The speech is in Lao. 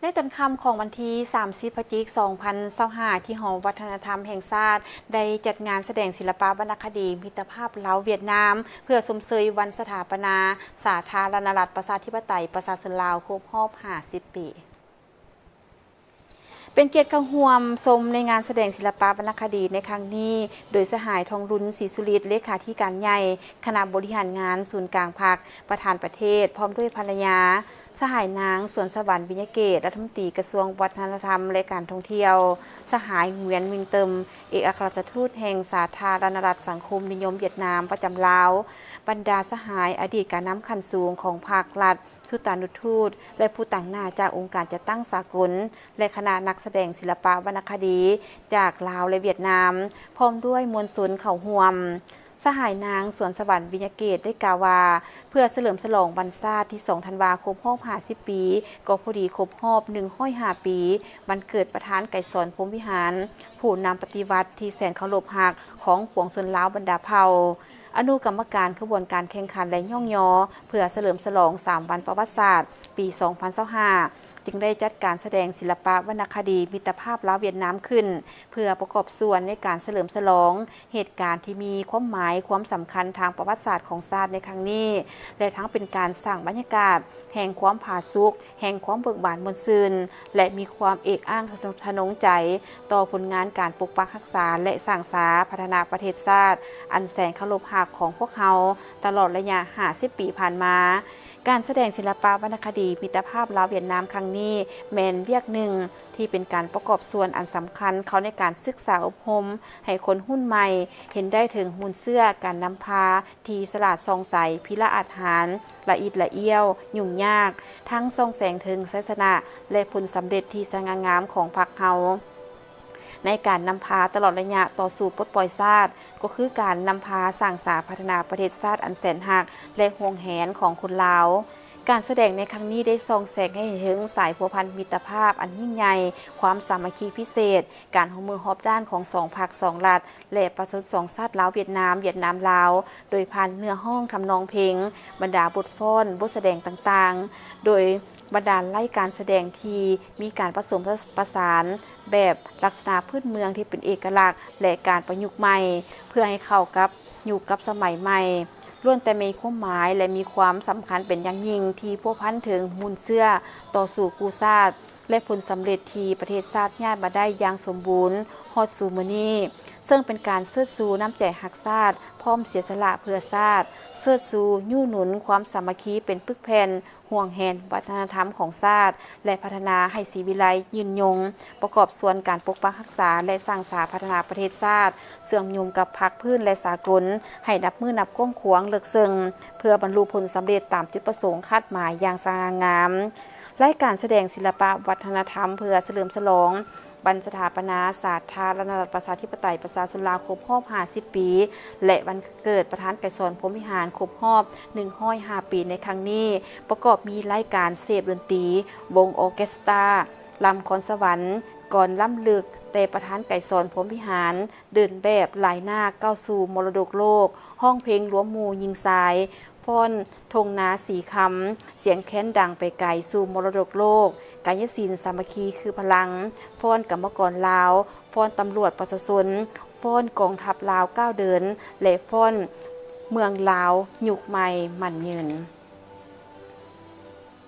ໃນຕອນຄ່ຳຂອງວັນທີສາມສິບ ພະຈິກ ສອງພັນຊາວຫ້າ ທີ່ຫໍວັດທະນະທຳແຫ່ງຊາດ ໄດ້ຈັດງານສະແດງສິລະປະວັນນະຄະດີມິດຕະພາບລາວ-ຫວຽດນາມ ເພື່ອຊົມເຊີຍວັນສະຖາປະນາສາທາລະນະລັດ ປະຊາທິປະໄຕ ປະຊາຊົນລາວ ຄົບຮອບຫ້າສິບປີ. ເປັນກຽດເຂົ້າຮ່ວມຊົມໃນງານສະແດງສິລະປະວັນນະຄະດີໃນຄັ້ງນີ້ ໂດຍສະຫາຍ ທອງລຸນ ສີສຸລິດ ເລຂາທິການໃຫຍ່ຄະນະບໍລິຫານງານສູນກາງພັກ, ປະທານປະເທດ ພ້ອມດ້ວຍພັນລະຍາ, ສະຫາຍ ນາງ ສວນສະຫວັນ ວິຍະເກດ ລັດຖະມົນຕີກະຊວງວັດທະນະທຳ ແລະ ການທ່ອງທ່ຽວ, ສະຫາຍ ຫງວຽນ ມິງເຕີມ ເອກອັກຄະລັດຖະທູດແຫ່ງສາທາລະນະລັດສັງຄົມນິຍົມຫວຽດນາມປະຈຳລາວ, ບັນດາສະຫາຍອະດີດການນຳຂັ້ນສູງຂອງພັກລັດ ທູຕານຸທູດ ແລະ ຜູ້ຕາງໜ້າຈາກອົງການຈັດຕັ້ງສາກົນ ແລະ ຄະນະນັກສະແດງສິລະປະວັນນະຄະດີຈາກລາວ ແລະ ຫວຽດນາມ ພ້ອມດ້ວຍມວນຊົນເຂົ້າຮ່ວມ. ສະຫາຍ ນາງ ສວນສະຫວັນ ວິຍະເກດ ໄດ້ກ່າວວ່າ ເພື່ອສະເຫຼີມສະຫຼອງວັນຊາດທີສອງ ທັນວາ ຄົບຮອບຫ້າສິບປີ, ກໍພໍດີຄົບຮອບໜຶ່ງຮ້ອຍຫ້າປີ ວັນເກີດປະທານໄກສອນ ພົມວິຫານ ຜູ້ນຳປະຕິວັດທີ່ແສນເຄົາລົບຮັກຂອງປວງຊົນລາວບັນດາເຜົ່າ. ອະນຸກຳມະການຂະບວນການແຂ່ງຂັນ ແລະ ຍ້ອງຍໍ ເພື່ອສະເຫຼີມສະຫຼອງສາມວັນປະຫວັດສາດ ປີສອງພັນຊາວຫ້າ ຈຶ່ງໄດ້ຈັດການສະແດງສິລະປະວັນນະຄະດີມິດຕະພາບລາວ-ຫວຽດນາມຂຶ້ນ ເພື່ອປະກອບສ່ວນໃນການສະເຫຼີມສະຫຼອງເຫດການທີ່ມີຄວາມໝາຍຄວາມສຳຄັນທາງປະຫວັດສາດຂອງຊາດໃນຄັ້ງນີ້ ແລະ ທັງເປັນການສ້າງບັນຍາກາດແຫ່ງຄວາມຜາສຸກ, ແຫ່ງຄວາມເບີກບານມ່ວນຊື່ນ ແລະ ມີຄວາມເອກອ້າງທະນົງໃຈຕໍ່ຜົນງານການປົກປັກຮັກສາ ແລະ ສ້າງສາພັດທະນາປະເທດຊາດອັນແສນເຄົາລົບຮັກຂອງພວກເຮົາຕະຫຼອດໄລຍະຫ້າສິບປີຜ່ານມາ. ການສະແດງສິລະປະວັນນະຄະດີມິດຕະພາບລາວ-ຫວຽດນາມຄັ້ງນີ້ ແມ່ນວຽກໜຶ່ງທີ່ເປັນການປະກອບສ່ວນອັນສຳຄັນເຂົ້າໃນການສຶກສາອົບຮົມໃຫ້ຄົນຮຸ່ນໃໝ່ເຫັນໄດ້ເຖິງມູນເຊື້ອການນຳພາ ທີ່ສະຫຼາດສ່ອງໃສ, ພິລະອາດຫານ, ລະອິດລະອ້ຽວ, ຫຍຸ້ງຍາກ, ທັງສ່ອງແສງເຖິງໄຊຊະນະ ແລະ ຜົນສຳເລັດທີ່ສະຫງ່າງາມຂອງພັກເຮົາ ໃນການນຳພາຕະຫຼອດໄລຍະຕໍ່ສູ້ປົດປ່ອຍຊາດ, ກໍຄືການນຳພາສ້າງສາພັດທະນາປະເທດຊາດອັນແສນຮັກ ແລະ ຫວງແຫນຂອງຄົນລາວ. ການສະແດງໃນຄັ້ງນີ້ໄດ້ສ່ອງແສງໃຫ້ເຫັນເຖິງສາຍພົວພັນມິດຕະພາບອັນຍິ່ງໃຫຍ່, ຄວາມສາມັກຄີພິເສດ, ການຮ່ວມມືຮອບດ້ານຂອງສອງພັກສອງລັດ ແລະ ປະຊາຊົນສອງຊາດລາວ-ຫວຽດນາມ, ຫວຽດນາມ-ລາວ ໂດຍຜ່ານເນື້ອຮ້ອງທຳນອງເພງ, ບັນດາບົດຟ້ອນ, ບົດສະແດງຕ່າງໆ, ໂດຍບັນດາໄລ່ການສະແດງທີ່ມີການປະສົມປະສານແບບລັກສະນະພື້ນເມືອງທີ່ເປັນເອກະລັກ ແລະ ການປະຍຸກໃໝ່ ເພື່ອໃຫ້ເຂົ້າກັບຍຸກກັບສະໄໝໃໝ່ ລ້ວນແຕ່ມີຄວາມໝາຍ ແລະ ມີຄວາມສຳຄັນເປັນຢ່າງຍິ່ງທີ່ພົວພັນເຖິງມູນເຊື້ອຕໍ່ສູ້ກູ້ຊາດ ແລະ ຜົນສຳເລັດທີ່ປະເທດຊາດຍາດມາໄດ້ຢ່າງສົມບູນຮອດສູ່ມື້ນີ້ ເຊິ່ງເປັນການເຊີດຊູນ້ຳໃຈຮັກຊາດ ພ້ອມເສຍສະຫຼະເພື່ອຊາດ, ເຊີດຊູຍູ້ໜູນຄວາມສາມັກຄີເປັນປຶກແຜ່ນ, ຫວງແຫນວັດທະນະທຳຂອງຊາດ ແລະ ພັດທະນາໃຫ້ສີວິໄລຍືນຍົງ, ປະກອບສ່ວນການປົກປັກຮັກສາ ແລະ ສ້າງສາພັດທະນາປະເທດຊາດ, ເຊື່ອມໂຍງກັບພາກພື້ນ ແລະ ສາກົນ ໃຫ້ນັບມື້ນັບກວ້າງຂວາງເລິກເຊິ່ງ ເພື່ອບັນລຸຜົນສຳເລັດຕາມຈຸດປະສົງຄາດໝາຍຢ່າງສະຫງ່າງາມ. ລາຍການສະແດງສິລະປະວັດທະນະທຳເພື່ອສະເຫຼີມສະຫຼອງວັນສະຖາປະນາສາທາລະນະລັດປະຊາທິປະໄຕປະຊາຊົນລາວຄົບຮອບຫ້າສິບປີ ແລະ ວັນເກີດປະທານໄກສອນ ພົມວິຫານ ຄົບຮອບໜຶ່ງຮ້ອຍຫ້າປີໃນຄັ້ງນີ້ ປະກອບມີລາຍການເສບດົນຕີ, ວົງອໍເຄສຕາ, ລຳຄອນສະຫວັນ, ກອນລ້ຳເລິກແຕ່ປະທານໄກສອນ ພົມວິຫານ, ເດີນແບບລາຍໜ້າກ້າວສູ່ມໍລະດົກໂລກ, ຮ້ອງເພງລວມໝູ່ຍິງຊາຍ, ຟ້ອນທົ່ງນາສີຄຳ, ສຽງແຄນດັງໄປໄກສູ່ມໍລະດົກໂລກ, ກາຍະສິນສາມັກຄີຄືພະລັງ, ຟ້ອນກຳມະກອນລາວ, ຟ້ອນຕຳຫຼວດປະຊາຊົນ, ຟ້ອນກອງທັບລາວກ້າວເດີນ ແລະ ຟ້ອນເມືອງລາວຍຸກໃໝ່ໝັ້ນຍືນ.